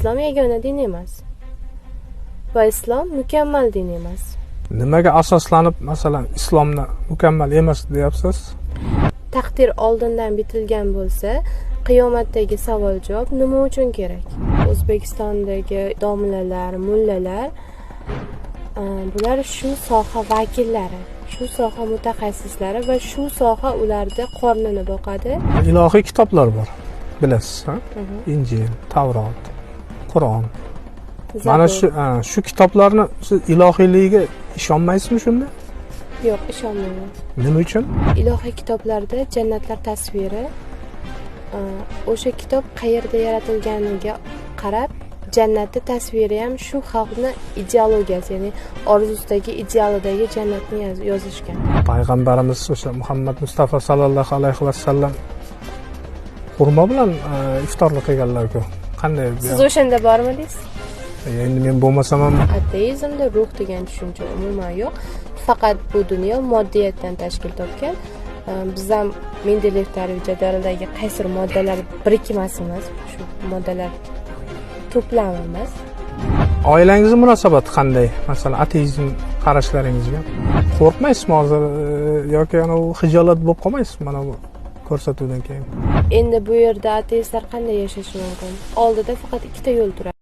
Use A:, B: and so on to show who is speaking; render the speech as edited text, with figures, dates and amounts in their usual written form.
A: Islom yagona din emas va islom mukammal din emas.
B: Nimaga asoslanib, masalan, islomni mukammal emas deyapsiz?
A: Taqdir oldindan bitilgan bo'lsa, qiyomatdagi savol javob nima uchun kerak? O'zbekistondagi domlalar, mullalar, bular shu soha vakillari, shu soha mutaxassislari va shu soha ularni qornini boqadi.
B: Ilohiy kitoblar bor, bilasiz, ha? Injil, Tavrot, Qur'on. Mana
A: Zabur.
B: Shu shu kitoblarni siz ilohiyligiga ishonmaysizmi shunda?
A: Yo'q, ishonmayman.
B: Nima uchun?
A: Ilohiy kitoblarda jannatlar tasviri, o'sha kitob qayerda yaratilganiga qarab jannatni tasviri ham shu xalqni ideologiyasi, ya'ni orzusidagi, idealidagi jannatni yozishgan.
B: Payg'ambarimiz o'sha Muhammad Mustafa sallallohu alayhi vasallam xurmo bilan iftorlik qilganlar-ku. Qanday?
A: Siz o'shanda bormidingiz?
B: Endi men bo'lmasam ham.
A: Ateizmda ruh degan tushuncha umuman yo'q, faqat bu dunyo moddiyatdan tashkil topgan. Biz ham Mendeleyev tarif jadvalidagi qaysidir moddalar birikmasimiz, shu moddalar to'plamimiz.
B: Oilangizni munosabati qanday? Masalan, ateizm qarashlaringizga qo'rqmaysizmi hozir, yoki anavi xijolat bo'lib qolmaysizmi mana bu ko'rsatuvdan keyin?
A: Endi bu yerda ateistlar qanday yashashi mumkin? Oldida faqat ikkita yo'l turadi.